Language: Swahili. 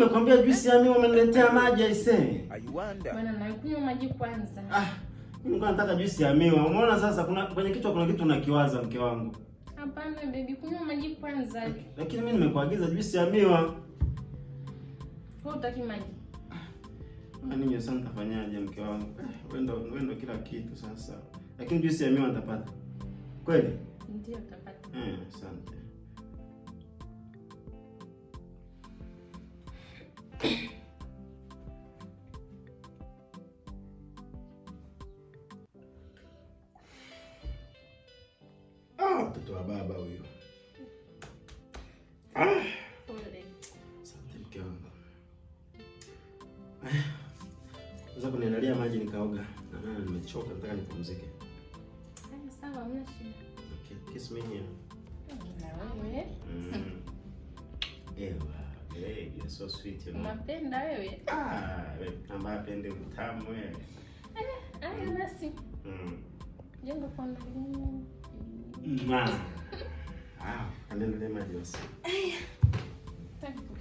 Nimekwambia juisi ya miwa, umeniletea maji aisee. Bwana, nakunywa maji kwanza. Ah, mimi nilikuwa nataka juisi ya miwa. Umeona sasa kuna kwenye kichwa kuna kitu unakiwaza mke wangu. Hapana baby, kunywa maji kwanza. Lakini mimi nimekuagiza juisi ya miwa. Wewe hutaki maji? Ah, ninyi sasa nitafanyaje mke wangu? Wewe ndo kila kitu sasa. Lakini juisi ya miwa nitapata. Kweli? Ndio utapata. Asante. Ah, mtoto wa baba huyo. Ah. Pole. Asante mke wangu. Sasa kuniandalia maji nikaoga. Na maana nimechoka, nataka nipumzike. Haya, sawa, hamna shida. Okay, kiss me here. Na wewe? Ewa, baby, you're so sweet, you know. Unapenda wewe? Ah, wewe ambaye apende utamu wewe. Haya basi. Jengo kwanza. Ma. Ah, anaendelea maji basi. Haya. Thank you.